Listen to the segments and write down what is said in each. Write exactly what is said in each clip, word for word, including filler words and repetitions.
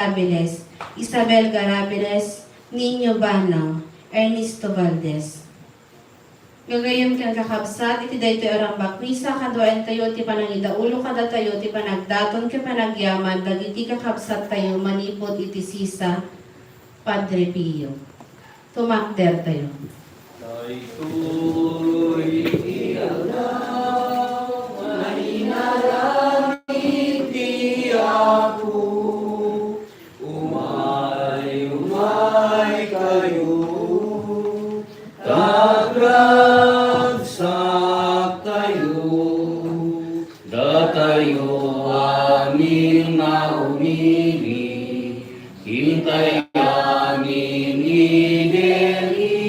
Garabiles, Isabel Garabiles, Niño Banao, Ernesto Valdez. Gagayyem ken kakabsat, iti daytoy a rambak misa, kaduaentayo ti panangidaulo kadatayo ti panagdaton ken panagyaman dagiti kakabsattayo manipud iti sisa, Padre Pio. Tumakdertayo. Daytoy ti aldaw nga inaramid ti Apo. Umay, umaykayo, ta agragsaktayo. Datayo amin nga umili, intay amin ideri,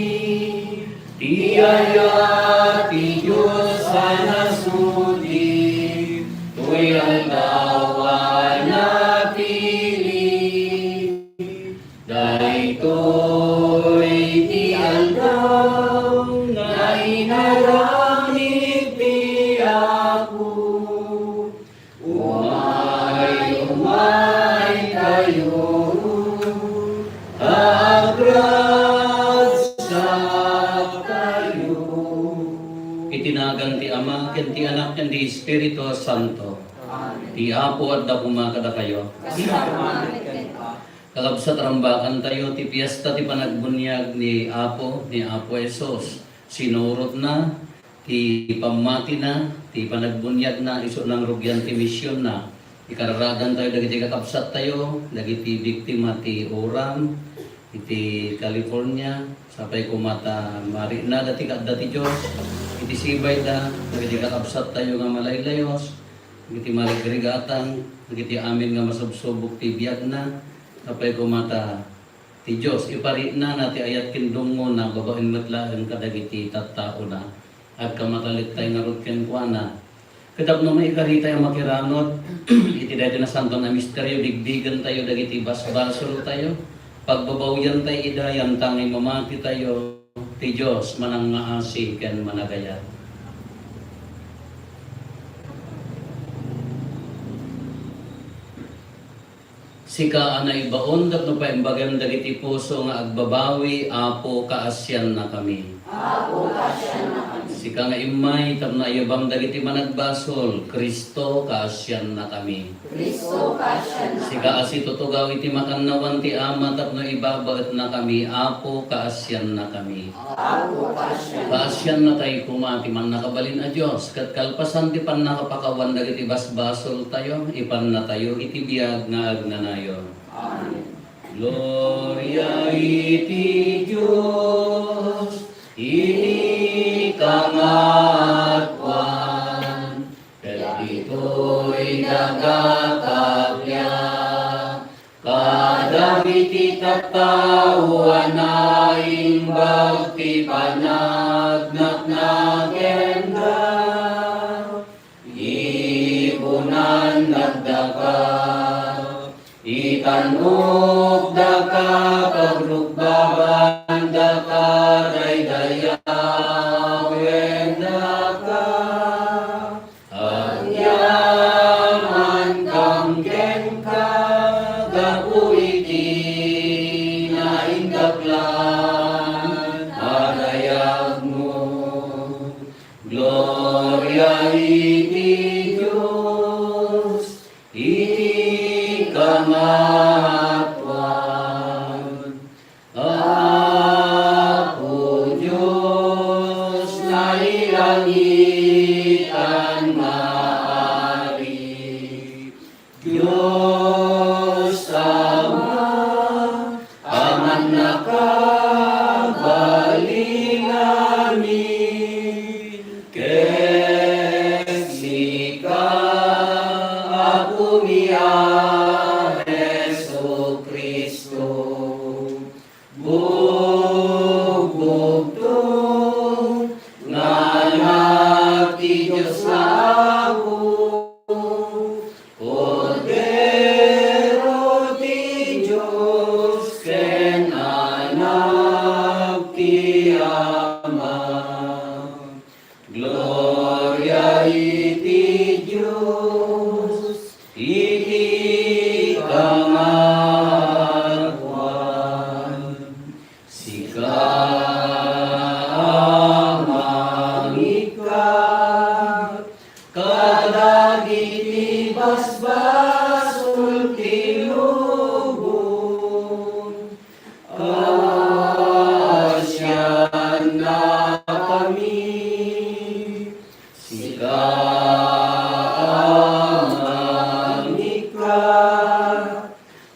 ti ayat ti Dios a nasudi, toy aldaw a napili. Daytoy ti aldaw nga inaramid ti Apo. Umay, umaykayo, agragsaktayo. Iti nagan ti Ama, ken ti Anak, ken ti Espiritu Santo. Amen. Ti Apo adda koma kadakayo. Kasama ken ka. Kakabsat, rambakantayo ti piesta ti panagbunyag ni Apo, ni Apo Jesus. Sinurotna ti pammatina, ti panagbunyagna, isu nangrugian ti misionna. Ikararagantayo dagiti kakabsattayo, dagiti biktima ti uran iti California, sapay koma ta mariknada ti kaadda ti Dios iti sibayda, dagiti kakabsattayo nga malaylayos, dagiti marigrigatang, dagiti amin nga masubsubok ti biagna, sapay koma ta ti Dios ipariknana ti ayat ken dungngona babaen met laeng kadagiti tattaona. Agkamatalektay ngarud kenkuana. Ket tapno maikaritay a makiranod iti daytoy nasanton a misterio, bigbigantayo dagiti basbasoltayo, pagbabawiantay ida, yantangay mamatitayo, ti Dios manangngaasi ken managayat. Sika a naibaon tapno paimbagem dagiti puso nga agbabawi, Apo, kaasiannakami. Apo, kaasiannakami. Sika nga immay tapno ayabam dagiti managbasol, Cristo, kaasiannakami. Cristo, kaasiannakami. Sika a situtugaw iti makannawan ti Ama tapno ibabaetnakami, Apo, kaasiannakami. Apo, kaasian. Kaasiannatay koma ti Mannakabalin a Dios, ket kalpasan ti pannakapakawan dagiti basbasoltayo, ipannatayo iti biag nga agnanayon. Amen. Gloria iti Dios iti kangatoan, ket ditoy daga kabliak. Kadagiti tattao a naimbag ti panagnaknakenda, ipunan nagdaka, itan-okdaka, pagrukbabandaka, daydayawendaka. Agyamankam kenka gapu iti naindaklan a dayagmo. Gloria iti Dios iti kangatoan. Apo Dios, nailangitan nga Ari, Dios a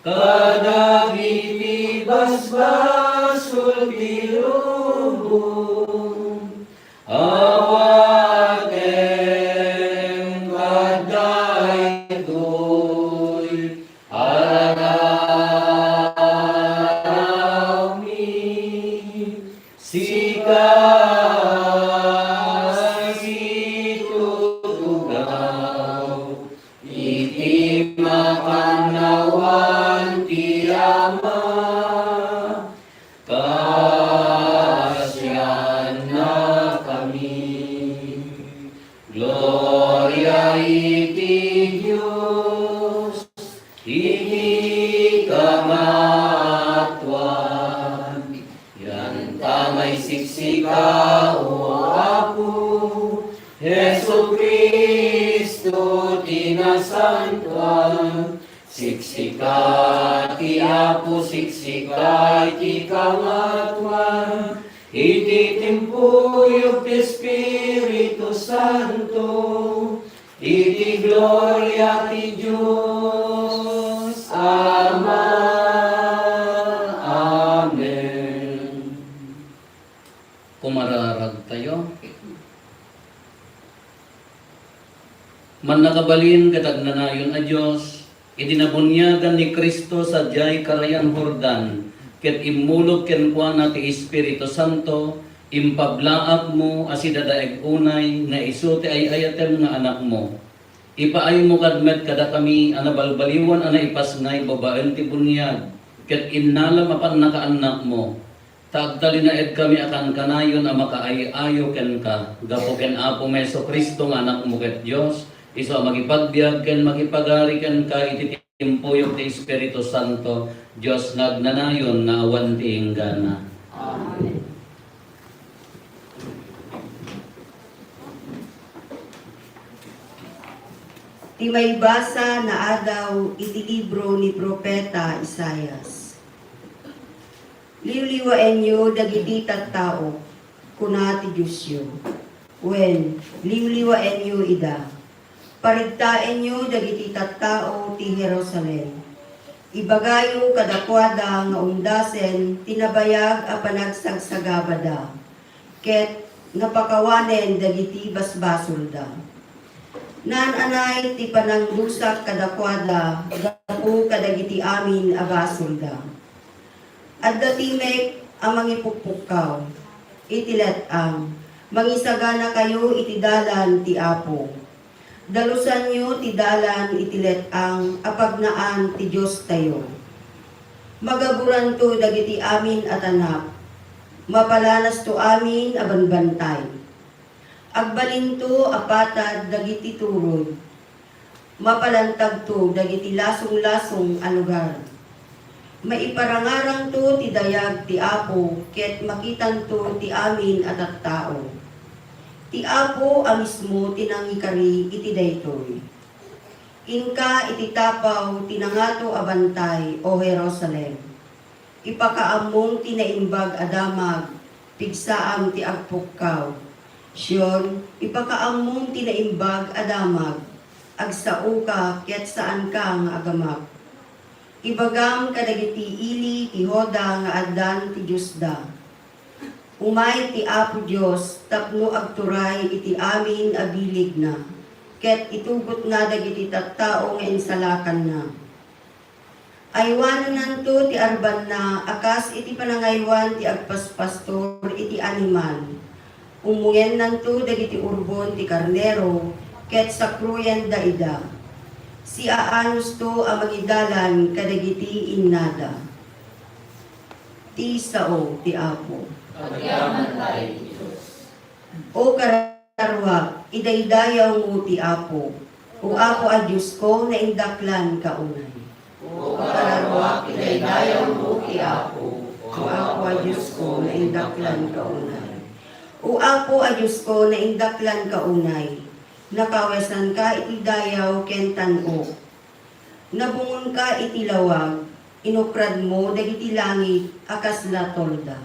kadagiti basbasol ti lubong. Awatem kadaytoy a rararawmi, sika situtugaw iti makannawan ti Ama. Kaasiannakami. Gloria iti Dios iti kamatuan. Yanta maisiksika, O Apo, Jesu-Cristo ti nasantoan. Siksika ti Apo, siksika iti kamatuan, iti timpuyog ti Espiritu Santo, iti gloria ti Dios Ama. Amen. Kumararagtayo. Mannakabalin ket agnanayon a Dios, iti nabuniagan ni Cristo sadiay karayan Jordan, ket immulog kenkuana ti Espiritu Santo, impablaakmo a sidadaeg unay nga isu ti ay-ayatem nga Anakmo. Ipaaymo kad met kadakami a nabalbaliwan a naipasngay babaen ti buniag, ket innalam a pannakaannakmo. Ta agtalinaedkami a kankanayon a makaay-ayo kenka, gapu ken Apomi Jesu-Cristo nga Anakmo ket Dios, isu a makipagbiag ken makipagari kenka iti timpuyog ti Espiritu Santo, Dios nga agnanayon nga awan ti inggana. Amen. Ti maibasa nga adaw iti libro ni Profeta Isaias. Liwliwaenyo dagiti tattao, kuna ti Diosyo. Wen, liwliwaenyo ida. Paregtaenyo dagiti tattao ti Jerusalem. Ibagayo kadakuada nga umdasen ti nabayag a panagsagsagabada, ket napakawanen dagiti basbasolda. Naan-anay ti panangrusak kadakuada gapu kadagiti amin a basolda. Adda timek a mangipukpukkaw iti let-ang. Mangisaganakayo iti dalan ti Apo. Dalusanyo ti dalan iti let-ang a pagnaan ti Diostayo. Magaburanto dagiti amin a tanap. Mapalanasto amin a banbantay. Agbalinto a patad dagiti turoy. Mapalantagto dagiti lasonglasong a lugar. Maiparangarangto ti dayag ti Apo ket makitanto ti amin a tattao. Ti Apo a mismo ti nangikari iti daytoy. Inka iti tapaw ti nangato a bantay, O Jerusalem. Ipakaammom ti naimbag a damag, pigsaam ti agpukkaw. Sion, ipakaammom ti naimbag a damag, agsaoka ket saanka nga agamak. Ibagam kadagiti ili ti Juda nga addan ti Diosda. Umay ti Apo Dios tapno agturay iti amin a biligna, ket itugotna dagiti tattao nga insalakanna. Aywanennanto ti arbanna a kas iti panangaywan ti agpaspastor iti animal. Ummongennanto dagiti urbon ti karnero, ket sakroyenda ida. Siaanosto a mangidalan kadagiti innada. Ti sao ti Apo. Agyamankay, Dios. O kararuak, idaydayawmo ti Apo. O Apo a Diosko, naindaklanka unay. O kararuak, idaydayawmo ti Apo. O Apo a Diosko, naindaklanka unay. O Apo a Diosko, naindaklanka unay. Nakawesanka iti dayaw ken tan-ok. Nabungonka iti lawag, inukradmo dagiti langit a kasla tolda.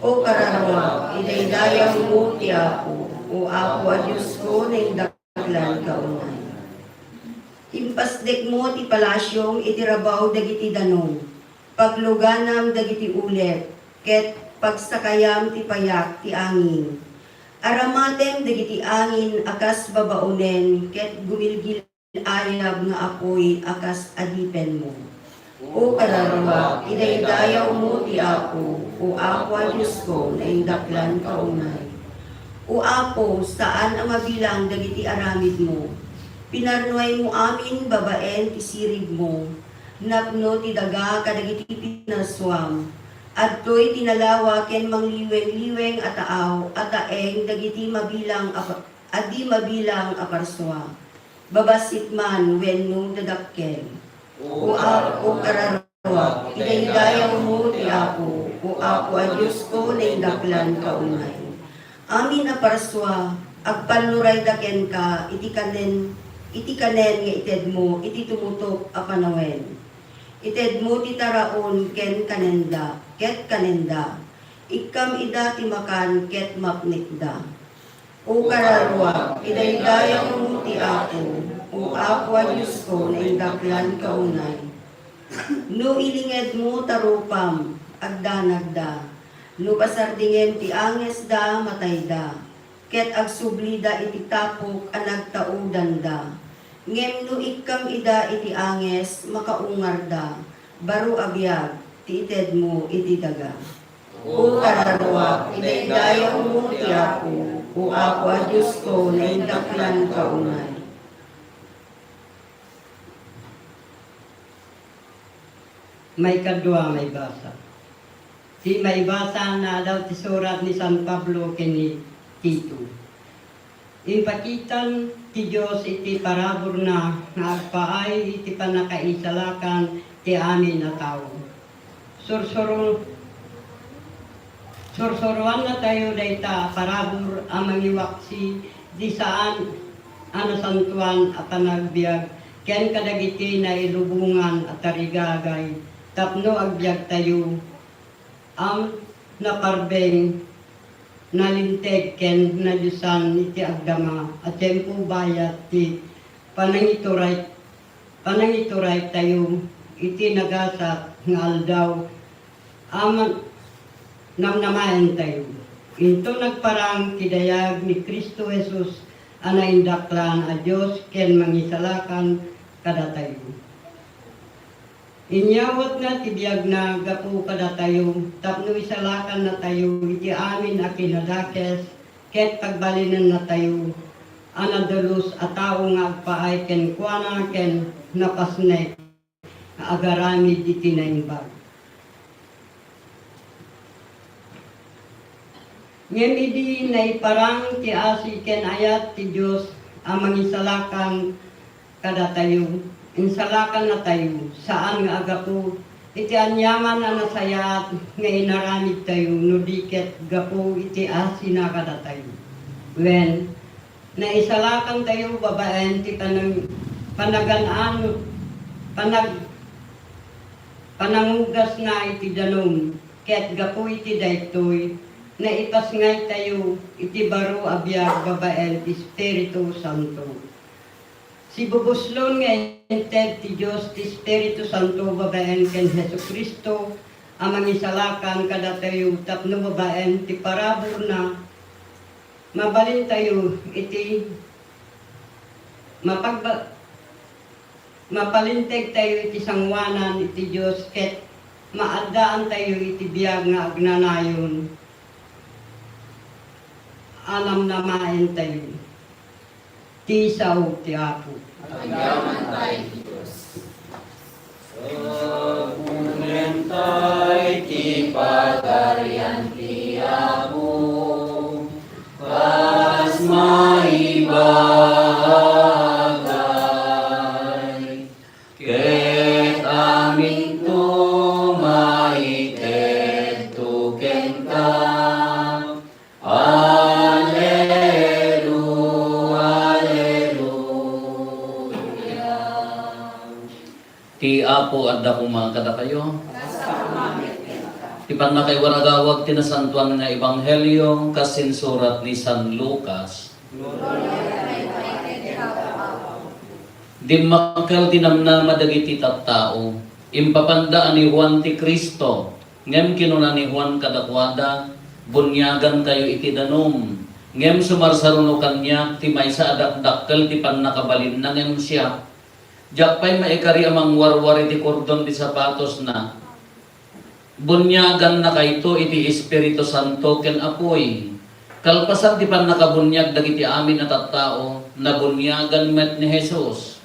O kararuak, idaydayawmo ti Apo, O Apo a Diosko, naindaklanka unay. Impasdekmo ti palasiom iti rabaw dagiti danum, pagluganam dagiti ulep, ket pagsakayam ti payak ti angin. Aramatem dagiti angin a kas babaonen, ket gumilgil-ayab nga apuy a kas adipenmo. O kararua, idaydayawmo ti Apo, O Apo a Diosko, naindaklan ka unay. O Apo, saan a mabilang dagiti aramidmo. Pinarnuaymo amin babaen ti siribmo. Napno ti daga kadagiti pinarsuam. Adtoy tinalawa ken mangliweng-liweng a taaw a taeng dagiti mabilang a pa-, a di mabilang a parsua. Babassit man wenno dadakkel. O Apo, O kararua, idaydayawmo ti Apo, O Apo a Diosko, naindaklan ka unay. Amin a parsua, agpannurayda kenka iti kanen, iti kanen nga itedmo iti tumutop a panawen. Itedmo ti taraon ken kanenda, ket kanenda, ikkam ida ti makan ket mapnekda. O kararua, idaydayawmo ti Apo, O Apo a Diosko, naindaklan ka unay. No ilingedmo ta rupam, agdanagda. No pasardingem ti angesda, matayda. Ket agsublida iti tapok a nagtaudanda. Ngem no ikkam ida iti anges, makaungarda. Baro a biag ti itedmo iti daga. O kararua, idaydayawmo ti Apo, O Apo a Diosko, naindaklan ka unay. Maikadua, maibasa. Ti maibasa nga adda ti surat ni San Pablo ken ni Tito. Impakitan ti Dios iti paraburna nga agpaay iti pannakaisalakan ti amin a tao. Sursuro-, sursuroannatayo dayta a parabur a mangiwaksi ti saan a nasantoan a panagbiag ken kadagiti nailubongan a tarigagay tapno agbiagtayo a naparbeng, nalinteg ken nadiosan iti agdama a tiempo bayat ti panangituray, panangituraytayo iti nagasat nga aldaw a man-, namnamaentayo. Inton nagparang ti dayag ni Cristo Jesus a naindaklan a Dios ken Mangisalakan kadatayo. Inyawatna ti biagna gapu kadatayo tapno isalakannatayo iti amin a kinadakes ket pagbalinennatayo a nadalus a tao nga agpaay kenkuana ken napasnek nga agaramid iti naimbag. Ngem idi naiparang ti asi ken ayat ti Dios a Mangisalakan kadatayo, insalakannatayo, saan nga agapu iti aniaman a nasayaat nga inaramidtayo no di ket gapu iti asina kadatayo. Wen, naisalakantayo babaen ti panang-, panagan-an-, panag-, panangugasna iti danum, ket gapu iti daytoy, naipasngaytayo iti baro a biag babaen ti Espiritu Santo. Sibubuslon nga inted ti Dios ti Espiritu Santo babaen ken Jesu-Cristo a Mangisalakan kadatayo tapno babaen ti paraburna, mabalintayo iti mapagba-, mapalintegtayo iti sangoanan iti Dios ket maaddaantayo iti biag nga agnanayon a namnamaentayo. Ti sao ti Apo. Agyaman tayo ti Dios. Sagunentay ti Pagarian ti Apo, kas maibagay, ket aminto maitedto kenka. Alleluia, alleluia. Ti Apo adda koma kadakayo. Ti pannakaiwaragawag ti nasantoan nga ebanghelio kas insurat ni San Lucas. Dimmakkel ti namnama dagiti tattao. Impapanda a ni Juan ti Cristo, ngem kinuna ni Juan kadakuada, "Buniagankayo iti danum." Ngem sumarsaruno kaniak ti maysa a dakdakkel ti pannakabalinna ngem siak. Diak pay maikari a mangwarwar iti kordon ti sapatosna. Buniagannakayto iti Espiritu Santo ken apuy. Kalpasan ti pannakabuniag dagiti amin a tattao, nabuniagan met ni Jesus.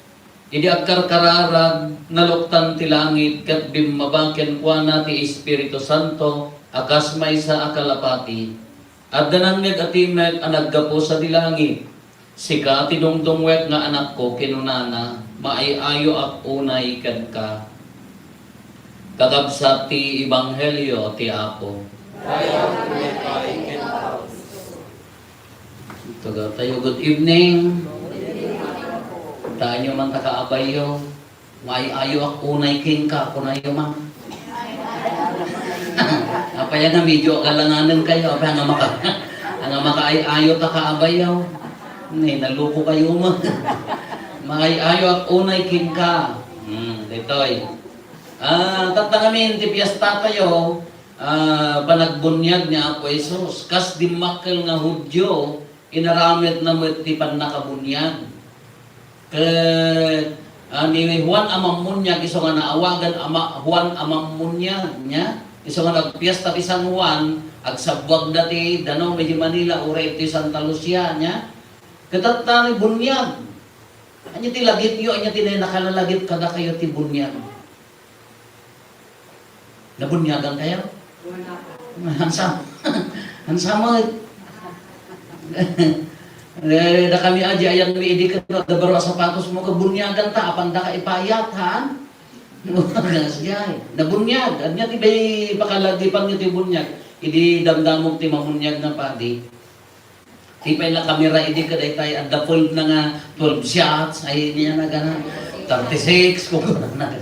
Idi agkarkararag, naluktan ti langit ket bimmaba kenkuana ti Espiritu Santo a kas maysa a kalapati. Adda nangngeg a timek a naggapu sadi langit. "Sika ti dungdungwek nga Anakko," kinunana, "maay-ayoak unay kenka." Kakabsat ti Ebanghelio ti Apo. Taga tayo, good evening. Tayo man ta kaabayyo. "Maay-ayoak unay kenka," kunayo man. Apay nga medyo agalanganen kayo, apay nga maka-, nga makaay-ayo ta kaabayaw. Ni, naluko kayo man. "Maay-ayoak unay kenka." Hmm, ditoy. Ah, tatta ngamin ti piesta tayo, ah, panagbuniag ni Apo Jesus. Kas dimmakkel nga Judio, inaramidna met ti pannakabuniag. Ket, ah, ni Juan a Mammuniag, isu nga naawagan a ma-, Juan a Mammuniag, nia? Isu nga nagpiesta ti San Juan, agsabbuagda ti danum iti Manila, uray iti Santa Lucia, nia? Ket tatta ni buniag. Ania ti lagipyo, ania ti nakalalagip kadakayo ti buniag? Nabuniagan kayo? Wala. Hansa-, hansamet. Eh, dakami a, di ayanmi idi ket no adda baro a sapatosmo ket buniagan ta, apanda ka ipayat, ha? Kasdiay. Nabuniag. Ania ti bay pakalagipan nga ti buniag? Idi damdamok ti mamuniag nga padi. Ti pay la kamera idi kadaytay, adda twelve na nga, twelve shots, ay niya na gana, thirty-six, kung na,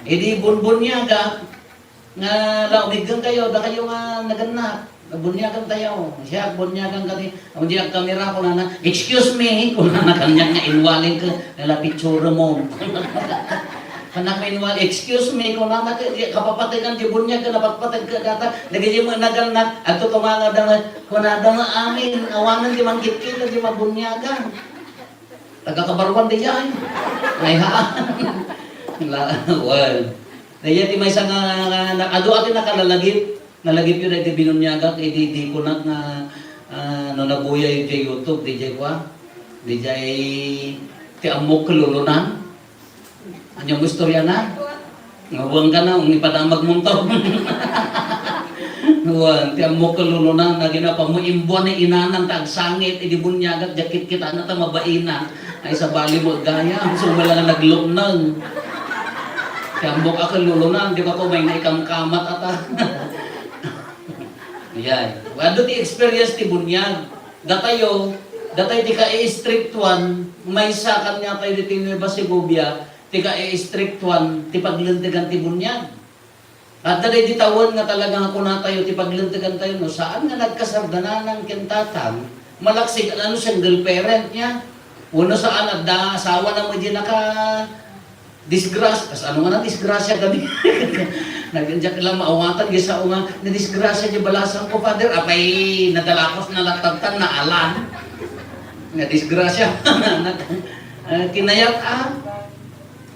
idi bunbuniaga, nga la, umiggen kayo, da kayo nga naganna, bunyagan tayo, siya, bunyagan kami, ang di ang kamera ko na na, "Excuse me," ko na na kanya nga inwaling ka, nala picture mo. Anak, meanwhile, "Excuse me," kunana, "Kapapatigan ti bunyag ka, napatpatag ka data." Dagiti managan na, adto tumanga dama, kunada nga amin, awanan ti mangkitkita ti mabunyagan. Taga Kabarwan di yan. Ay, ha? La, well. Daya ti maysa nga, nga, nga, adu ati nakalalagip. Nalagipyo daytoy binunyagak, idi diponak nga, ah, no nabuya iti YouTube, dijay kua, dijay ti ammok ket lulunan. Anya mo istorya na? Nga uwang ka na, ung ipadamag mo to. Uwang, ti ammok ket lulunan, na ginapa mo, imbuan ni inanan, ta agsangit, idi bunyagak, jakit kita na, ta mabaina. Ay, sabali mo, gaya, sumala nga nagluknang. Ti ammok a ket lulunan, di ba ko may naikamkamat ata. Yan. Adu ti experience ti bunyag. Datayo, datay ti kaistriktuan, maysa kaniatayo ditoy Nueva Segovia, ti kaistriktuan ti paglentegan ti bunyag. Adda daydi tawen nga talaga nga kunatayo ti paglentegantayo, no saan nga nagkasar da nanang ken tatang, malaksid ano single parent niya. Wenno saan adda asawa na medyo naka Disgras-, kas ano nga na disgrasya kami. Nagdiak lang maawatan, gisa o nga, nadisgrasya di balasang ko, Father. Apay, nadalakos na latagtan, naalan. Nadisgrasya. Nag-, ah, kinayat, ah.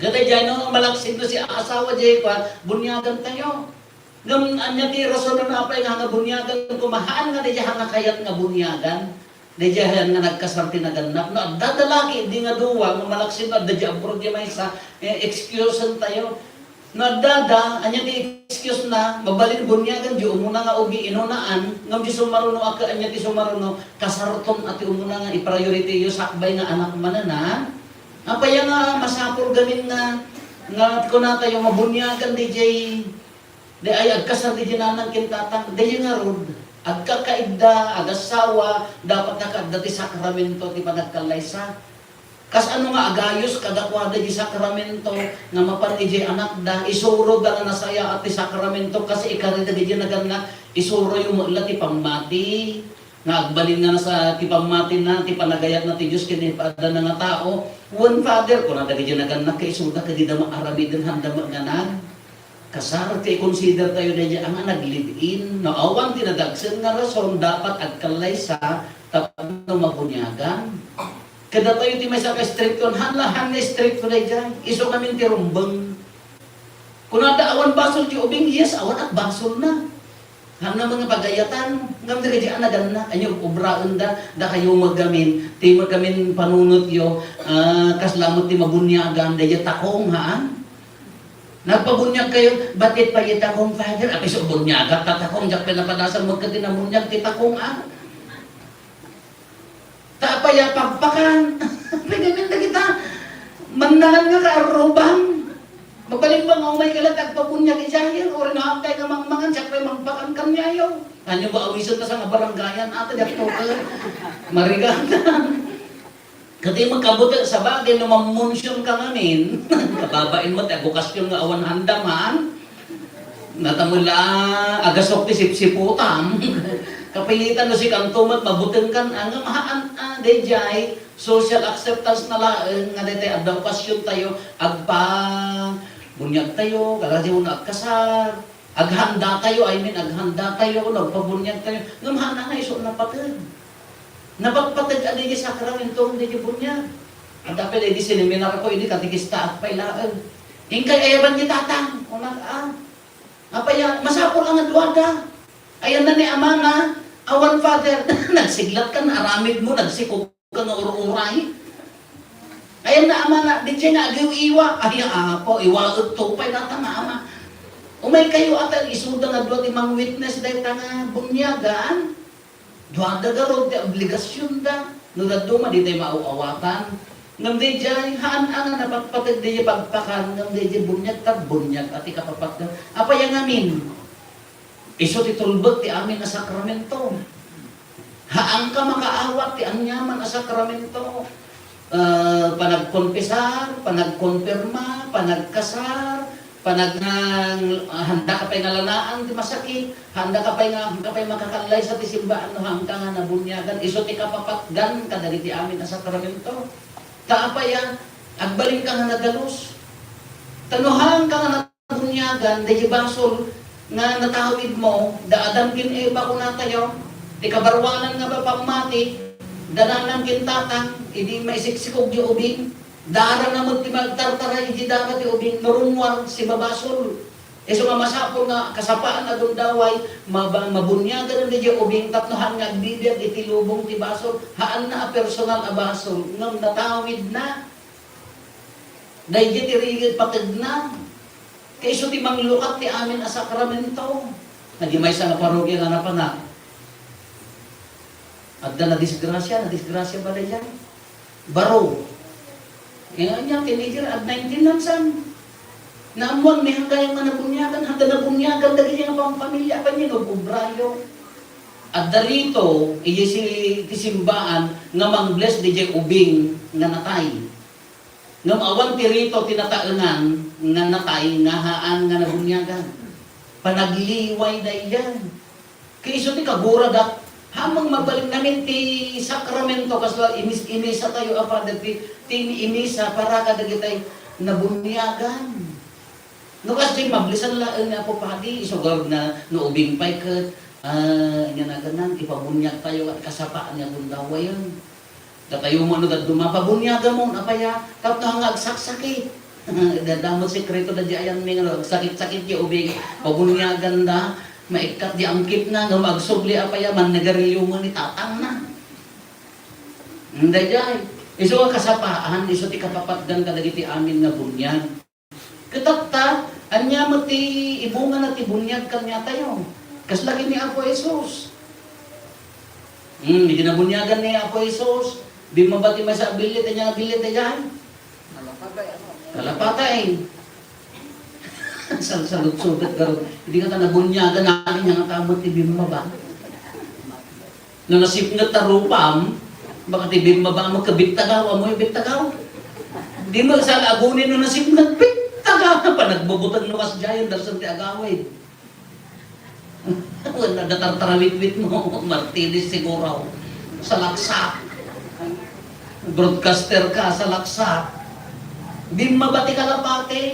Kada dyan, no, malaksid no si asawa, di kwa, bunyagan tayo. Ngem ania ti rason no apay nga, nga bunyagan ko, mahaan nga di nga kayat nga bunyagan. Daydiay nga nagkasar ti nagannak. No adda da laki, di nga dua, no malaksid no adda di abroad di maysa, eh, excusen tayo. No adda da, ania ti excuse na, mabalin bunyagan di umuna nga ugi inunaan, ngem di sumaruno a ke-, ania ti sumaruno, kasarton a ti umuna nga i-priority yo sakbay nga anak manen, ha? Apay nga masapul gamin nga, nga kuna tayo mabunyagan di jay Di ay agkasar di nanang ken tatang, di ngarud, agkakaigda, agassawa, dapat nga kaadda ti sakramento ti panagkallaysa. Kas ano nga agayos kadakuada di sakramento nga mapan idiay anakda, isuro da nga nasayaat ti sakramento, kas ikari dagiti nagannak, isuro yo met la ti pammati. nga agbalin nga na sa ti pammatina, ti panagayatna ti Dios ken ipaadana nga tao. Wen, Father, kuna dagiti nagannak, kaisuda kadida maaramiden, haanda met nga nagkasar. Ti i-consider tayo daydiay nga nag-live-in. No awan ti nadagsen nga rason, dapat agkallaysa tapno mabuniagan. Kadatayo ti maysa ka strikto, haan la, haan nga strikto daydiay. Isu ngamin ti rumbeng. Kunada, awan basol ti ubing, yes, awan a basolna. Haan nga mga pagayatan, ngem dagiti nagannak, ania obraenda, dakayo met ngamin, ti met ngamin panunotyo, ah, kasla met ti mabuniagan, daydiay takong, haan? Nagpabuniag kayo, ba't ket pay takong, Father? Apay, isu buniagak ta takong, diak pay napadasan met ket ti nabuniag ti takong, ah. Ta apay a pagpakan? Pwede men dagita. Mannangan nga kaarruban. Mabalin ba nga umay ka la ti agpabuniag idiay, uray no haankayo nga mangmangan, siak pay mangpakan kaniayo. Ania ba awisenta sa nga barangayan, ata diak to ka. Marigatan. Ket di met kabutek, sabagay no mammunsion ka ngamin, kababain met ti agokasyon nga awan handam, haan? Nata met la, agasok ti sipsiputam. Kapitan no sikanto met mabutengkan, ngem haan, ah, daydiay, social acceptance na laeng nga daytoy adda okasiontayo, agpa-, buniagtayo, kadatayo nga agkasar, aghanda tayo, I mean, aghanda tayo, nagpabuniag tayo, ngem haan nga isu a napateg. Napatpateg a daydiay sakramento, daydiay buniag. Adda pay daydiay seminar ko, idi katekista, apay laeng. Inkay ayaban ni tatang, kunak, ah. Apay a, masapul a nga duada. Ayanna ni amana, awan, Father, nagsiglat ka, naaramid mo, nagsikog ka nga ur-uray. Ayanna amana, daydiay nga agiw-iwa. Ay, apo, iwaek to pay data nga ama. Umay kayo, ata, isuda nga dua ti mang-witness dayta nga buniagan. Duada garud ti obligasionda. No dadduma, ditay maaw-awatan. Ngem daydiay, haan a nga napatpateg daydiay pagpakan, ngem daydiay buniag, ta buniag a ti kapapatgan. Apay a ngamin? Isu ti tulbek ti amin a sakramento. Haanka makaawat ti aniaman a sakramento. Eh, panagkonfesar, panagkonfirma, panagkasar, panag-, ah, handa ka pay nga lanaan ti masakit, handa ka pay nga, handa ka pay makakallaysa ti simbaan no haanka nga nabuniagan. Isu ti kapapatgan kadagiti amin a sakramento. Ta apay a, agbalin ka nga nadalus. Ta no haanka nga nabuniagan, daydiay basol nga natawid mo, da Adan ken Eva kunatayo, ti kabaruanan nga pammati, da nanang ken tatang, idi maisiksikog ti ubing, dara na met ti magtartaray idi dara ti ubing, no rummuar, sibabasol. Isu nga masapul nga kasapaan a gundaway, maba-, mabuniagan daydiay ubing tapno haan nga agbibiag iti lubong ti basol, haanna a personal a basol, ngem natawid na. Daydiay ti rigid pategna. Kaisu ti manglukat ti amin a sakramento. Dagiti maysa nga parokia nga napanak. Adda nadisgrasia, nadisgrasia ba daydiay? Baro. Kaya niya, teenager, at nineteen lang san. Naammuan, may hanggang nga nabunyagan, hanggang nabunyagan, dagiti nga pamilya, apay nga nag-obrayo. Adda rito, iti si, ti simbaan, nga mang-bless, daydiay ubing, nga natay. Ngem awan ti rito ti nataengan nga natay nga haan nga nabunyagan. Panagliway daydiay. Kaisu ti kaguradak, haan nga mabalin amin ti sakramento, kasla imis-, imisa tayo a, Father, ti, ti imisa para kadagitay nabunyagan. No kasdi mablesan laeng ni Apo Padi, isugar na no ubing pay ket, ah, ania naganna, ipabunyag tayo ket kasapaan nga gundaway. Datayo man no dadduma, pabunyagamon, apay a, tapno nga agsaksakit. Dadamot sekreto da di ayan mi nga agsakit-sakit ti ubing, pabunyagan da, maikkat di angkip na, nga magsubli, apay a, mannagarilyo man ni tatang na. Daydiay, isu a kasapaan, isu ti kapapatgan kadagiti amin nga bunyag. Ket tatta, ania met ti ibungana ti bunyag kaniatayo? Kasla ken ni Apo Jesus. Hmm, idi nabunyagan ni Apo Jesus, bimmaba ti maysa a billit, ania nga billit daydiay? Kalapatay. Salsalutsudet garud. Idi nga ta nabunyagan, ania nga ta met ti bimmaba? No nasipnget ta rupam, baka ti bimmaba mo, kabittagaw, amoy bittagaw. Di mo sala aguni no nasipnget, bittagaw. Panagbubuteng no kasdiayan, darsan ti agawid. Wen, adda tartarawitwitmo, Martinez siguro. Salaksak. Broadcaster ka, salaksak. Bimmaba ti kalapati.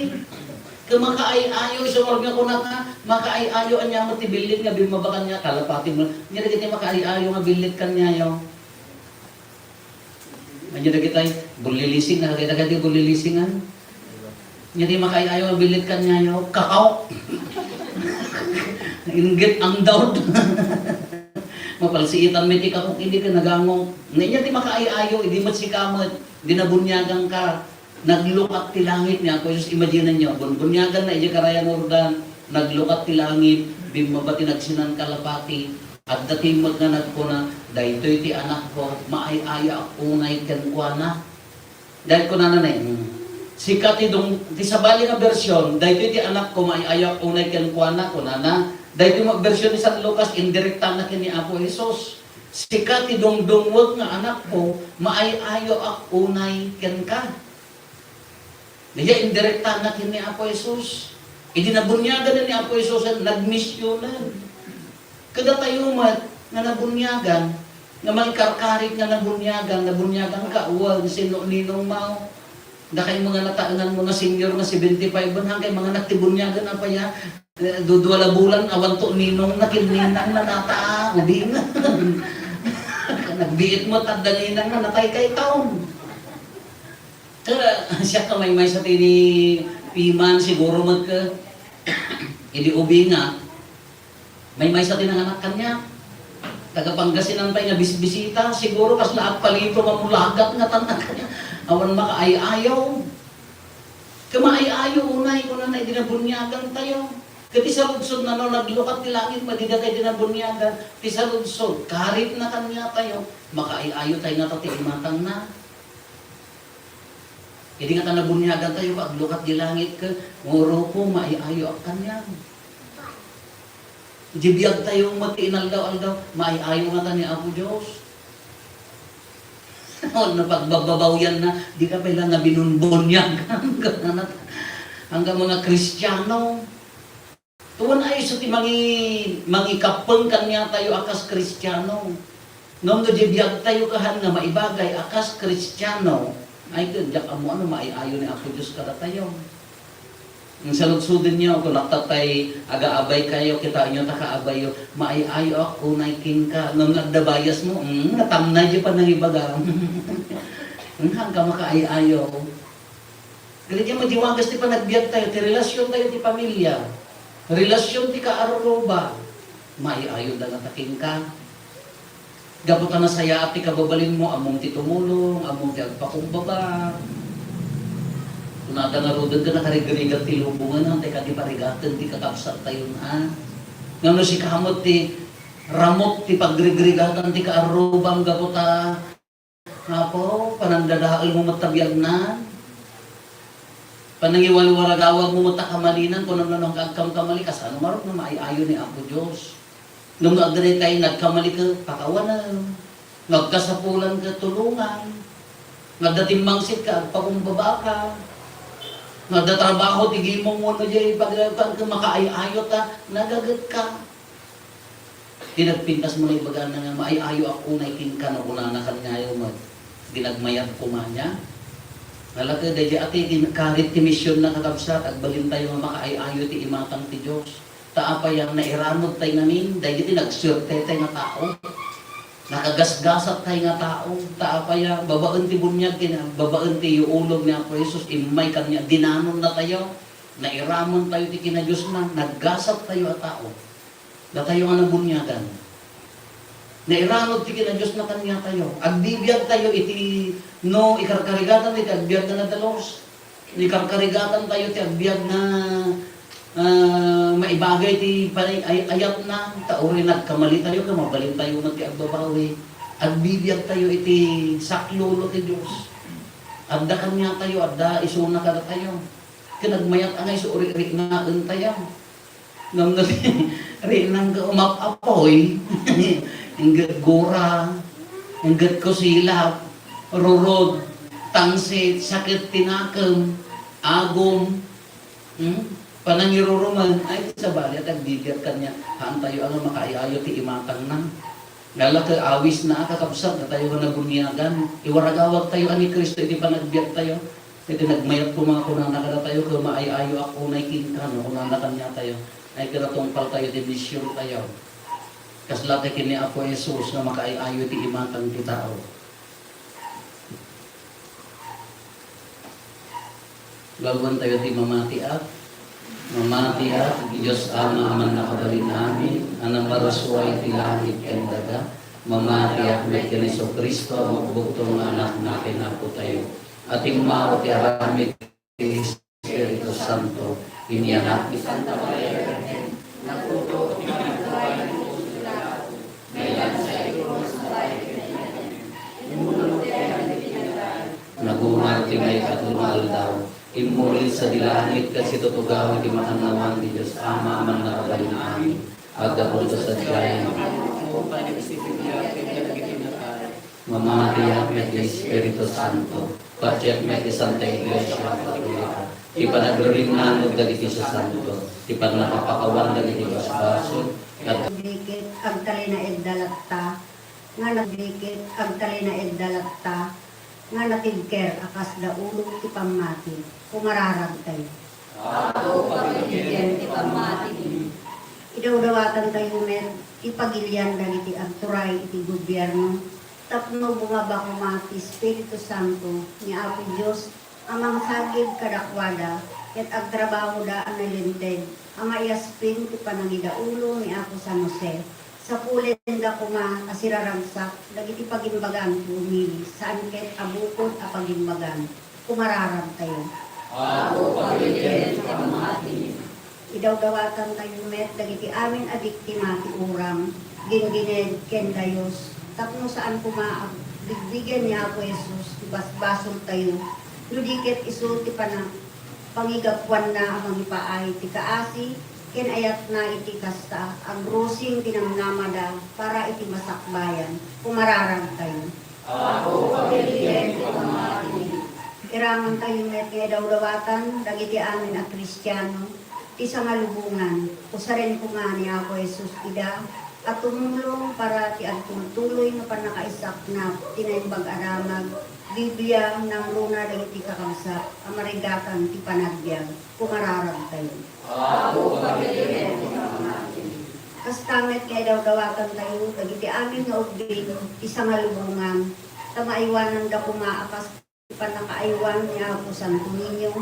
Ket makaay-ayo, isu nga kunana, makaay-ayo, ania met ti billit nga bimmaba kaniayo, kalapati met. Ania dagiti makaay-ayo nga billit kaniayo? Ania dagitay, bullilising, nakakita ka di bullilisingan? Ania di makaay-ayo nga billit kaniayo? Kakao. Inggit ang daw. Mapalsiitan met ti kakao, idi ka nagango. Ania di makaay-ayo, idi met sika met, di nabuniagan ka. Naglukat ti langit ni Apo Jesus. Imagine-yo, bunbuniagan na idiay Karayan Jordan. Naglukat ti langit, bimmaba ti nagsinan kalapati. Adda timek nga nagkuna, "Daytoy ti anakko, maay-ayoak unay kenkuana." Daytoy kunana ne, hmm. Sika ti dung-, ti sabali nga bersyon, "Daytoy ti anakko, maay-ayoak unay kenkuana," kunana. Daytoy met bersyon ni San Lucas, indirekta na ken ni Apo Jesus. "Sika ti dungdungwek nga anakko, maay-ayoak unay kenka." Daydiay indirekta na ken ni Apo Jesus. Idi nabuniagan ni Apo Jesus, nagmisionan. Kadatayo met nga nabuniagan, nga mangikarkarit nga nabuniagan, nabuniagan ka, wen, sino, ninong mo? Dakay mga nataengan mo nga senior nga seventy-five, wen, hangkay mga nagtibuniagan, apaya, eh, dudua la bulan, awan to ninong na, kin ninang na nata, ubing. Nagbiit mo, tadda ninang na, natay kay taon. Ka, siak ka maymaysa ti ni Piman, siguro met ka. Idi ubing nga, maymaysa ti nanganak kaniak. Taga Pangasinan pay nga bisbisita, siguro kasla agpalito nga mulagat nga tanak. Awan makaay-ayo. Ka maay-ayo unay, kunana, idi nabuniagan tayo. Ket ti saludsod na no, naglukat ti langit, madida tayo di nabuniagan. Ti saludsod, karit na kaniatayo, makaay-ayo tayo ngata ti imatang na. Idi ngata nabuniagan tayo, aglukat di langit ka, "Nguro ko, maay-ayoak kaniam." Di biag tayo met ti inaldaw-aldaw, maay-ayo ngata ni Apo Dios. O, napagbababawyan na, di ka pay la nabinunbuniag. Hanggang mga Kristiano. Tuan ay isu ti mangi-, mangikappeng kaniatayo a kas Kristiano. Ngem no di biagtayo kahan nga maibagay a kas Kristiano, ay ket diak ammo no maay-ayo ni Apo Dios kadatayo. Ang saludsodenyo, kung naktatay, agaabay kayo, kitaenyo ta kaabayyo, maay-ayoak unay kenka. Ngem no adda biasmo, mm, natamnay di panangibaga. Mm, hangka makaay-ayo. Gani diay madiwagas ti panagbiag tayo, ti relasyon tayo ti pamilya, relasyon ti kaarruba, maay-ayo da ngata kenka. Gapu ta nasayaat ti kababalinmo, ammom ti tumulong, ammom ti agpakumbaba. Kunada ngaruden ket nakarigrigat ti lubongen, tay kadi parigaten ti kakabsat tayon, a? Ngem no sika met ti ramut ti pagrigrigatan ti kaarrubam gapu ta Apo, panangdadaelmo met ta biagnan. Panangiwalwaradawagmo met ta kamalinan, kunam no agkamkamali, kasano ngarud nga maay-ayo ni Apo Dios? Ngem no adda daytay nagkamali ka, pakawanem. No agkasapulan ka, tulongan. No adda timmangsit ka, agpakumbaba ka. No adda trabaho ti gimong wenno diay pag-, pag-, makaay-ayo ta, nagaget ka. Ti nagpintas mo naibaga na nga, "Maay-ayoak unay kenka," no kunana kaniayo met, di nagmayat koma niya. Nalaka, daydi ati, ti karit ti mision na kakabsat, agbalin tayo nga makaay-ayo ti imatang ti Dios. Ta apay a nairamod tay ngamin, daydi ti nagsuerte tay nga tao. Nakagasgasat tay nga tao. Ta apay a babaen ti buniag ken, babaen ti iulog ni Apo Jesus, immay kaniak, dinanon na tayo. Nairamon tayo ti kinadiosna, naggasat tayo a tao. Datayo nga nabuniagan. Nairamod ti kinadiosna kaniatayo. Agbibiag tayo iti no ikarkarigatan iti agbiag nga nadalus. No ikarkarigatan tayo ti agbiag nga, ah, maibagay ti panay-, ay-, ayatna. Ta uray nagkamali tayo, ket mabalin tayo met ti agbabawi. Agbibiag tayo iti saklolo ti Dios. Adda kaniatayo, adda isuna kadatayo. Ket nagmayat a nga isu uri-urinaen tayo. Ngem no rinang nga umap-apoy, ingget gura, ingget kusilap, rurod, tangsit, sakit ti nakem, agum, hmm? Panangiruruman, ay, sabali, agbibiag kaniak, haantayo a nga makaay-ayo ti imatangna. Nalaka, awisna a kakabsat, datayo nga nabuniagan. Iwaragawagtayo a ni Cristo iti panagbiagtayo. Iti nagmayat koma, kunana kadatayo, "Ket maay-ayoak unay kenka," no, kunana kaniatayo. Ay, ket natungpaltayo ti misiontayo. Kasla ti ken ni Apo Jesus nga makaay-ayo ti imatang ti tao. Laluantayo ti mamatiak. Mamatiak, Dios Ama a Mannakabalin-amin, a naparsuay ti langit ken daga. Mamatiak met ken Jesu-Cristo a magbugtong nga Anakna ken Apotayo, a timmao ti aramid ti Espiritu Santo, inianak ni Santa Maria Virgen, naputo ti panagtuay ni Poncio Pilato, nailansa iti krus, nabayag iti nagan, immulog ti ayan iti natay, nagumar ti maikatlo nga aldaw, immuli sadi langit ket situtugaw iti makannawan ti Dios Ama a Mannakabalin-amin. Aggapunto sadiay, Mamatiak met ti Espiritu Santo. Patiek met ti Santa Iglesia Katolika. Ti panagririnnano dagiti sasanto. Ti pannakapakawan dagiti basbasol. Ket aglikit, agtalinaedda latta, nga naglikit, agtalinaedda latta, nga natibker a kasda ulo ti pammati. Kumararagtayo. Apo, pagiliken ti pammati. Idawdawatantayo met ti pagilian dagiti agturay iti gobierno tapno bumaba koma ti Espiritu Santo ni Apo Dios a mangsagid kadakuada, ket agtrabahoda a nalinteg a maiasping ti panangidaulo ni Apo San Jose. Sapulenda koma a siraragsak dagiti pagimbagan ti umili, saan ket a bukod a pagimbagan. Kumararagtayo. Apo, pagiliken ti pammati. Idawdawatantayo met dagiti amin a biktima ti uram, ginggined, ken dayus, tapno saan koma a bigbigen ni Apo Jesus ti basbasoltayo, no di ket isu ti pana-, pangigapuanna a mangipaay ti kaasi ken ayatna iti kasta, agrusing ti namnamada para iti masakbayan. Kumararagtayo. Apo, pagiliken ti pammati. Iramantayo met nga idawdawatan dagiti amin a Kristiano ti sangalubongan. Usaren koma ni Apo Jesus ida a tumulong para ti agtultuloy nga pannakaisaknap ti Naimbag a Damag, Biblia, nangruna dagiti kakabsat a marigatan ti panagbiag. Kumararagtayo. Apo, pagiliken ti pammati. Kasta met nga idawdawatantayo dagiti amin nga ubbing ti sangalubongan, ta maaywananda koma a kas ti pannakaaywan ni Apo Santo Niño.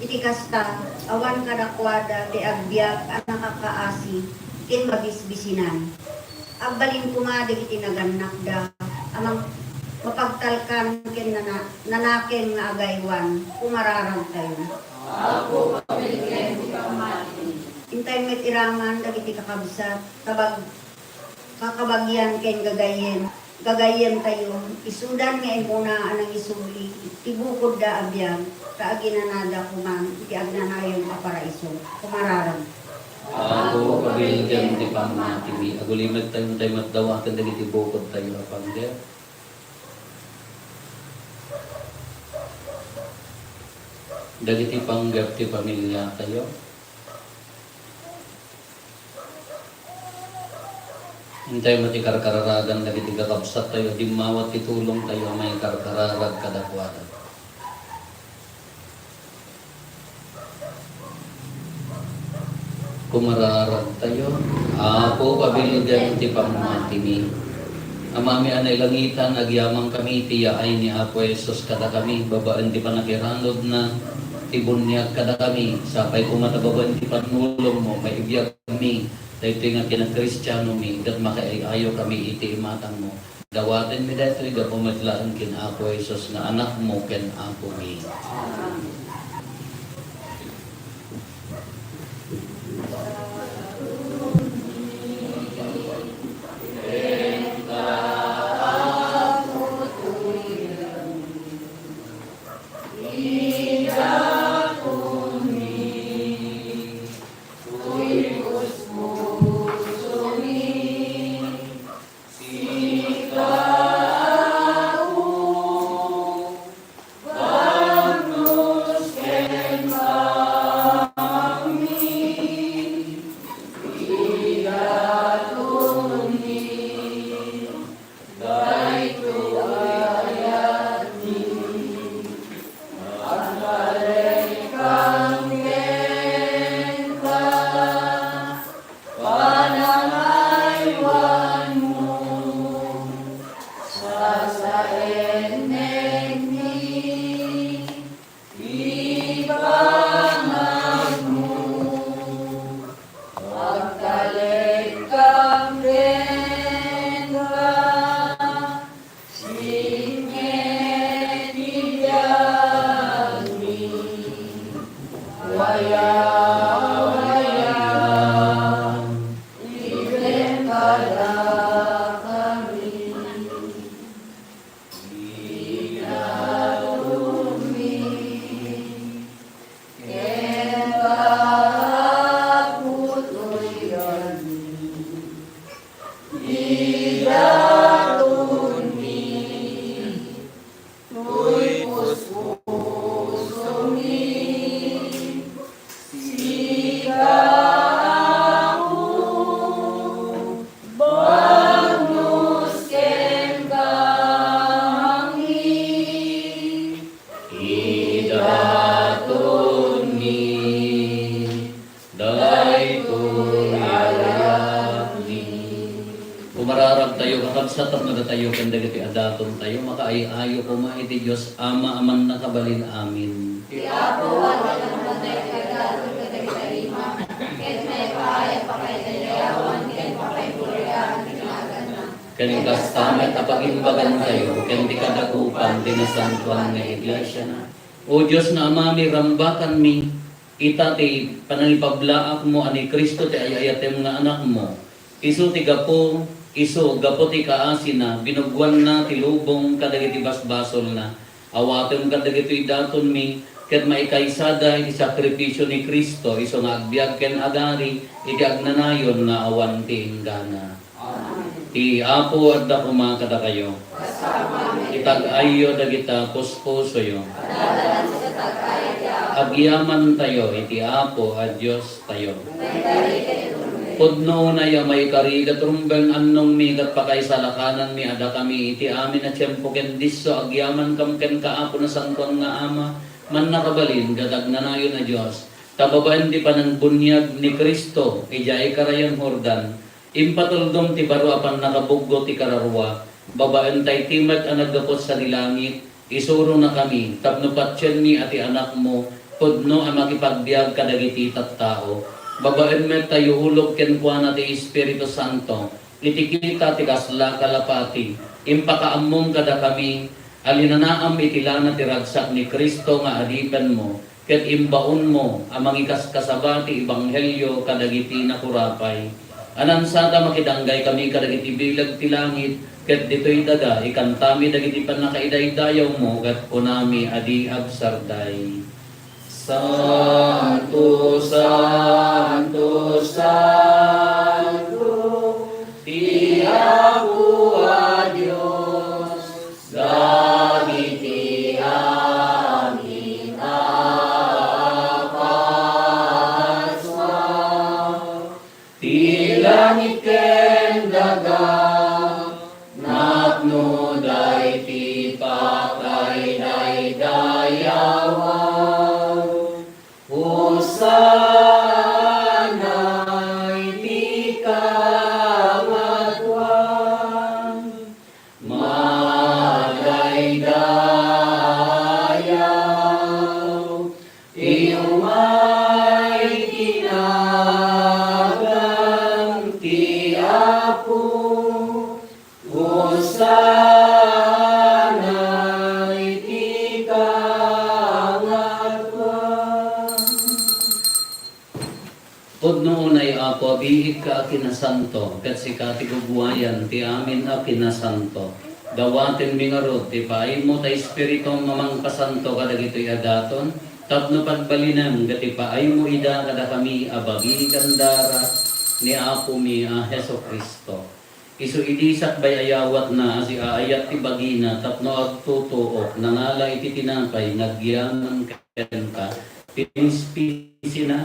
Iti kasta, awan kadakuada ti agbiag a nakakaasi ken mabisbisinan. Agbalin koma dagiti nagannakda a mang-, mapagtalkan ken nana-, nanakem nga agaywan. Kumararagtayo. Apo, pagiliken ti pammati. Intay met iraman dagiti kakabsat, kabag-, kakabagian ken gagayyem, gagayyemtayo, isudan nga immuna a nangisubli ti bukodda a biag, ta aginanada koma iti agnanayon a paraiso. Kumararag. Apo, pagiliken ti pammatimi. Agulimedtayo intay met dawaten dagiti bukodtayo a panggep. Dagiti panggep ti pamiliatayo. Intay met ti karkararagan dagiti kakabsattayo, dimmawat ti tulongtayo a maikarkararag kadakuada. Kumararagtayo, Apo, pabilgen ti pammatimi. Amami a nailangitan, agyamankami iti yaay ni Apo Jesus kadakami, babaen ti pannakiranudna, ti buniag kadakami, sapay koma ta babaen ti pannulongmo, maibiag mi, daytoy nga kinakristianomi, ket makaay-ayo kami iti imatangmo. Dawatenmi daytoy gapu met laeng ken Apo Jesus nga Anakmo ken Apomi. Agtalekam kenka, singe ti biagmi, waya, waya, iben kadakami. Idatonmi, ken kaputoyanmi. Idatonmi, toy puspusomi. Sika, Apo, bagnos ken kami. Idatonmi daytoy a biagmi. Umararagtayo, kakabsat, tapno datayo ken dagiti a datontayo makaay-ayo koma iti Dios Ama a mannakabalin. Amen. Ti Apo, adda kadakuada ti daton kadagiti ima, ket maipaay a pakaidayawan ken pakaiguriaan ti naganna. Ken kasta met a pagimbagantayo ken ti kadakupan ti nasantoan nga iglesiana. O Dios nga Amami, rambakanmi ita ti panangipablaakmo a ni Cristo ti ay-ayatem nga Anakmo. Isu ti gapu, isu, gapu ti kaasina, binugoanna ti lubong kadagiti basbasolna. Awatem kadagitoy datonmi, ket maikaysada iti sakrifisio ni Cristo, isu nga agbiag ken agari iti agnanayon nga awan ti inggana. Ti Apo adda koma kadakayo. Itag-ayyo dagita puspusoyo. Agyamantayo iti Apo a Diostayo. Pudno unay a maikari ket rumbeng annongmi ket pakaisalakananmi a dakami iti amin a tiempo ken disso agyamankam kenka, Apo, Nasantoan nga Ama, mannakabalin ket agnanayon a Dios. Ta babaen ti panangbuniag ni Cristo idiay Karayan Jordan, impatuldom ti baro a pannakabuggo ti kararua, babaen tay ti met a naggapu sadi langit, isuronakami tapno patienmi a ti Anakmo pudno a makipagbiag kadagiti tattao. Babaen met ta iulog kenkuana ti Espiritu Santo iti kita ti kasla kalapati. Impakaammom kadakami a linanaam iti lana ti ragsak ni Cristo nga adipenmo, ket imbaonmo a mangikaskasaba ti ebanghelio kadagiti nakurapay. Anansata makidanggay kami kadagiti bileg ti langit, ket ditoy daga ikantami dagiti pannakaidaydayawmo, ket kunami a di agsarday: Santo, Santo, Santo, ti Apo a Dios. Dagiti amin a parsua, ti langit ken daga, napnoda iti pakaidaydayawan. Hosanna iti kangatoan. Madaydayaw ti umay ti nagan ti Apo. Hosanna iti kangatoan. Pudno unay, Apo, a biigka a kinasanto, ket sika ti guguayan ti amin a kinasanto. Dawatenmi ngarud ti paaymo ta Espiritum a mangpasanto kadagitoy a daton, tapno pagbalinem ket ipaaymo ida kadakami a bagi ken dara ni Apomi a Jesu-Cristo. Isu idi sakbay a yawatna a siaayat ti bagina tapno agtutuok, nangala iti tinapay nga agyaman kenka, pinispisina,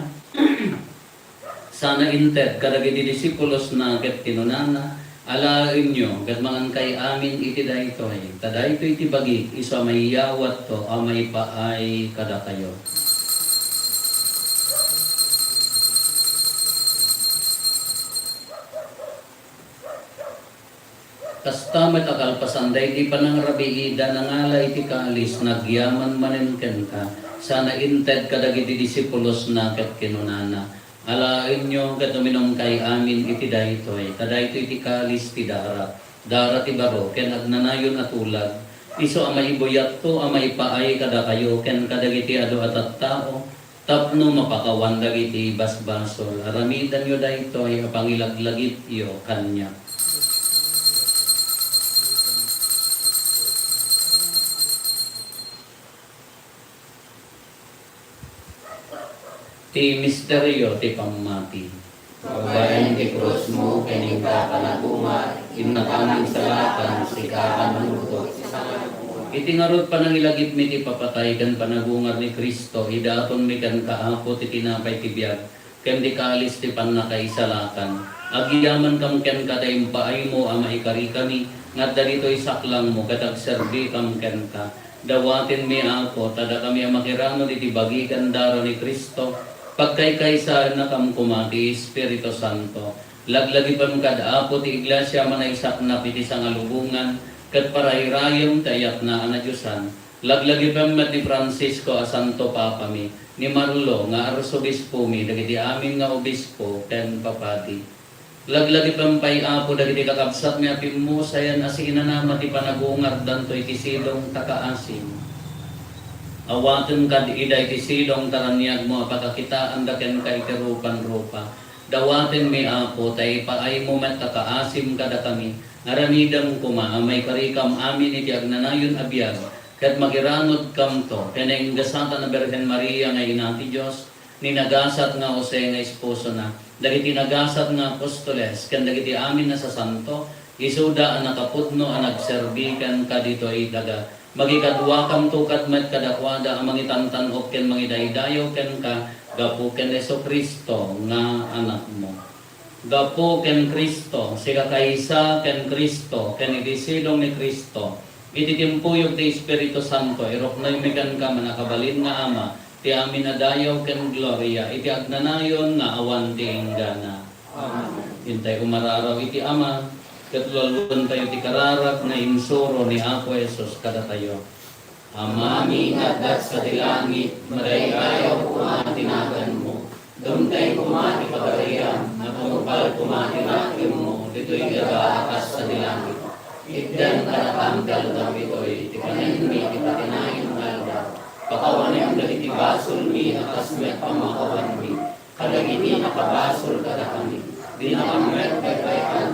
sana inted kadagiti disipulosna ket kinunana, "Alaenyo ket mangankay amin iti daytoy, ta daytoy ti bagik, isu a maiyawatto a maipaay kadakayo." Kasta met a kalpasan daydi panangrabiida, nangala iti kalis, nagyaman manen kenka, sana inted kadagiti disipulosna ket kinunana, Alaenyo ket uminumkay amin iti daytoy, ta daytoy ti kalis ti darak, darak ti baro ken agnanayon a tulag, isu a maibuyatto a maipaay kadakayo ken kadagiti adu a tattao tapno mapakawan dagiti basbasol. Aramidenyo daytoy a pangilaglagipyo kaniak. Ti misterio ti pammati. Babaen ti krusmo ken inka panagungar, innak amin salakan, sika a mannugot. Iti ngarud panangilagipmi ti papatay ken panagungar ni Cristo, idatonmi kenka, Apo, ti tinapay ti biag, ken ti kalis ti pannakaisalakan. Agyamankam kenka ta impaaymo a maikarikami nga adda ditoy saklangmo ket agserbikam kenka. Dawatenmi, Apo, ta dakami a makiranod iti bagi ken dara ni Cristo, pagkaykaysaennakam koma ti Espiritu Santo. Laglagipem kad, Apo, ti Iglesia a manaisaknap iti sangalubongan ket parairayem ti ayatna a nadiosan. Laglagipem met ni Francisco a Santo Papami, ni Marlo nga Arsobispomi, dagiti amin nga obispo ken papadi. Laglagipem pay, Apo, dagiti kakabsatmi a pimmusayan a siinanama ti panagungardanto iti sidong ta kaasim. Awaten kad ida iti sidong ta raniagmo a pakakitaanda kenka iti rupan-rupa. Dawatenmi, Apo, ta ipaaymo met a kaasim kadakami. Aramidem koma a maikarikam amin iti agnanayon a biag, ket makiranodkamto ken nainggasatan a Birhen Maria nga Ina ti Dios, ni nagasat nga Jose nga esposona, dagiti nagasat nga apostoles, ken dagiti amin a sasanto, isuda a nakapudno a nagserbi kenka ditoy daga. Makikaduakanto kad met kadakuada a mangitantan-ok ken mangidaydayaw kenka gapu ken Jesu-Cristo nga Anakmo. Gapu ken Cristo, sikakaysa ken Cristo, ken iti sidong ni Cristo, iti timpuyog ti Espiritu Santo, iruknoymi kenka, Mannakabalin nga Ama, ti amin a dayaw ken gloria, iti agnanayon nga awan ti inggana. Amen. Intay umararaw iti Ama, ket lualuentayo ti kararag nga insuro ni Apo Jesus kadatayo. Amami nga adda sadi langit, madaydayaw koma ti naganmo. Dumteng koma ti pagariam, matungpal koma ti nakemmo, ditoy daga a kas sadi langit. Itdem kadakam ti aldaw itoy, ti panenmi iti patinayon nga aldaw. Pakawanem dagiti basolmi a kas met pamakawanmi kadagiti nakabasol kadakami. Dinakam met baybay-an.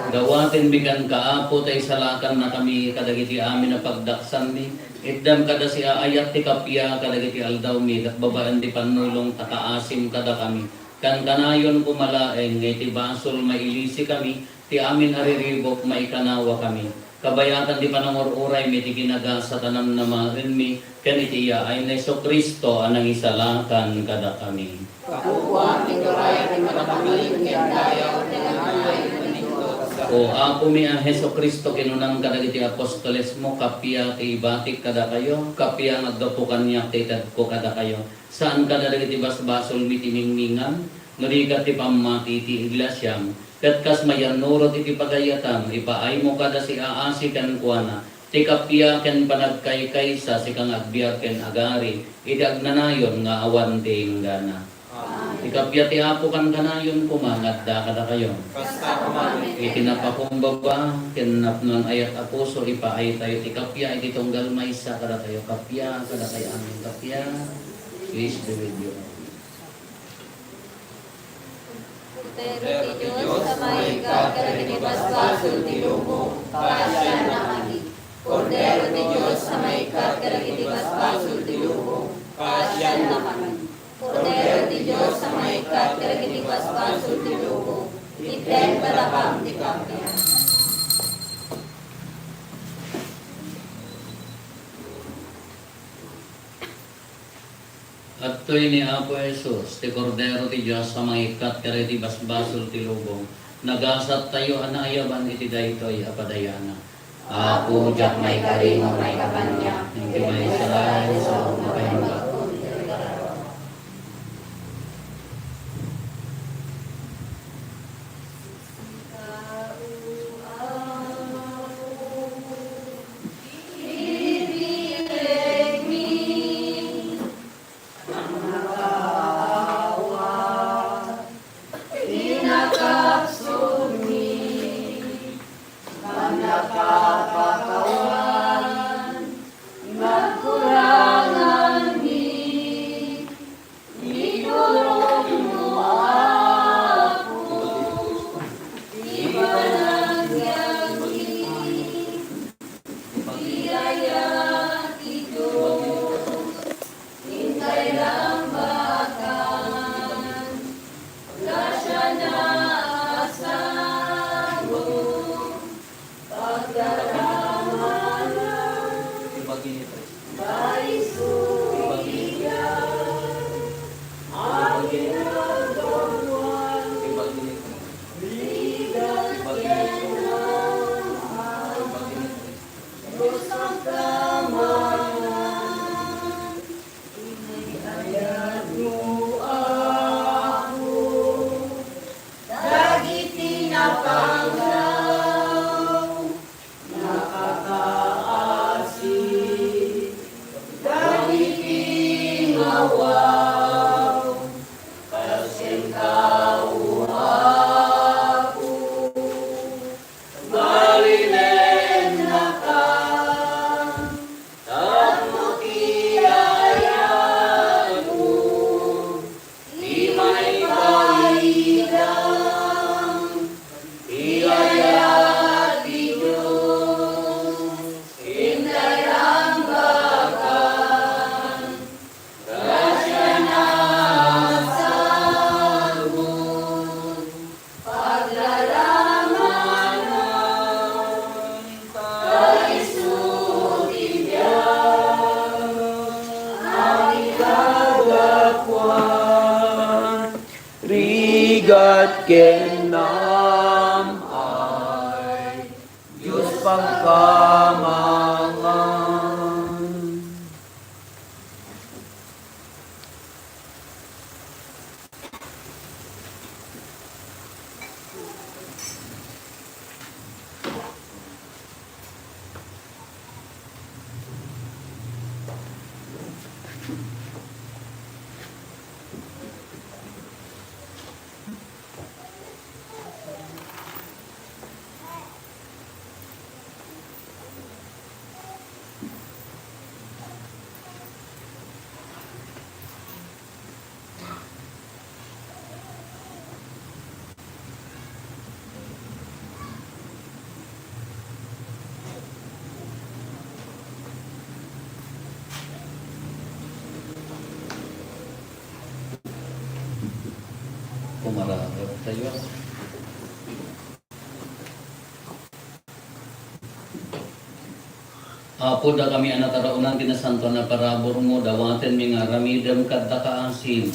Dawatenmi kenka, Apo, ta isalakannakami kadagiti amin a pagdaksanmi. Itdem kada siaayat ti kappia kadagiti aldawmi, ket babaen ti pannulong ta kaasim kadakami. Kankanayon koma laeng nga iti basol mailisikami, ti amin a riribuk maikanawakami. Kabayatan ti panangur-uraymi ti kinagasat a namnamaenmi ken iti yaay ni Jesu-Cristo a nangisalakan kadakami. Kapupuan ti turay ken makabalin ken dayaw ken anay. O Apomi a Jesu-Cristo, kinunam kadagiti apostolesmo, kappia ti ibatik kadakayo, kappia nga aggapu kaniak ti itedko kadakayo. Saan kada dagiti basbasolmi ti ningningan, no di ket ti pammati ti iglesiam. Ket kas mayannurot iti pagayatan, ipaaymo kada siaasi kenkuana ti kappia ken panagkaykaysa, sika nga agbiag ken agari iti agnanayon nga awan ti inggana. Ti kappia ti Apo kankanayon koma nga adda kadakayo. Kasta koma. Iti napakumbaba ken napnoan ayat a puso, ipaaytayo ti kappia iti tunggal maysa kadatayo. Kappia kadakay amin, kappia. Please be with you. Kordero ti Dios a mangikkat kadagiti basbasol ti lubong, pasiannakami. Kordero ti Dios a mangikkat kadagiti basbasol ti lubong, pasiannakami. Kordero ti Dios a mangikkat kadagiti basbasol ti lubong, itdem kadakam ti kappia. Adtoy ni Apo Jesus, ti Kordero ti Dios a mangikkat kadagiti basbasol ti lubong. Nagasattayo a naayaban iti daytoy a padayanan. Apo, diak maikari nga maikkan kaniak. Iti maysa laeng sao nga paimbag. Apo, malinennaka, tapno ti ayatmo, ti maipaidang, ti ayat ti Dios, intay anggakan. Grasiana, salmo, paglalanganan, ta isu ti biag, agikadakuan, rigat ken naam-ay, Dios pagkamangan. Kumararag tayo. Apo, dakami a nataraonan ti nasantoan a paraburmo, dawatenmi nga aramidem kadta kaasim,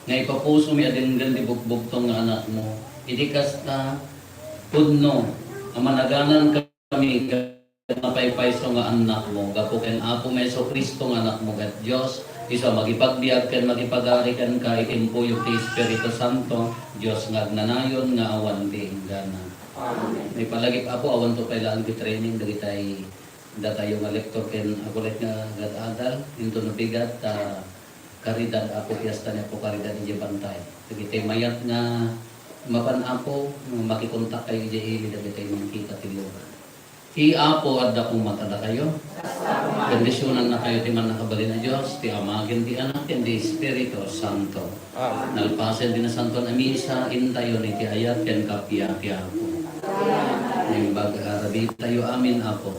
nga ipapusomi a denggen ti bugbugtong nga Anakmo. Iti kasta, pudno a managanan kami ket mapaypayso nga annakmo, gapu ken Apomi a Jesu-Cristo nga Anakmo ket Dios, isu a makipagbiag ken makipagari kenka iti impuyog ti Espiritu Santo, Dios nga agnanayon nga awan ti inggana. Amen. Maipalagip, Apo, awanto pay laeng ti training dagitay, datayo nga lektor ken agulit nga agad-adal, inton nabigat ta karidad, Apo, fiesta ni Apo Karidad idiay bantay. Dagitay mayat nga mapan, Apo, makikontak kayo idiay ili dagitay mangkita ti lura. Ti Apo adda koma kadakayo. Bendisionannakayo ti Mannakabalin a Dios, ti Ama, ken ti Anak, ken ti Espiritu Santo. Amen. Nalpasen ti Nasantoan a Misa, intayon iti ayat ken kappia ti Apo. Naimbag a rabitayo amin, Apo.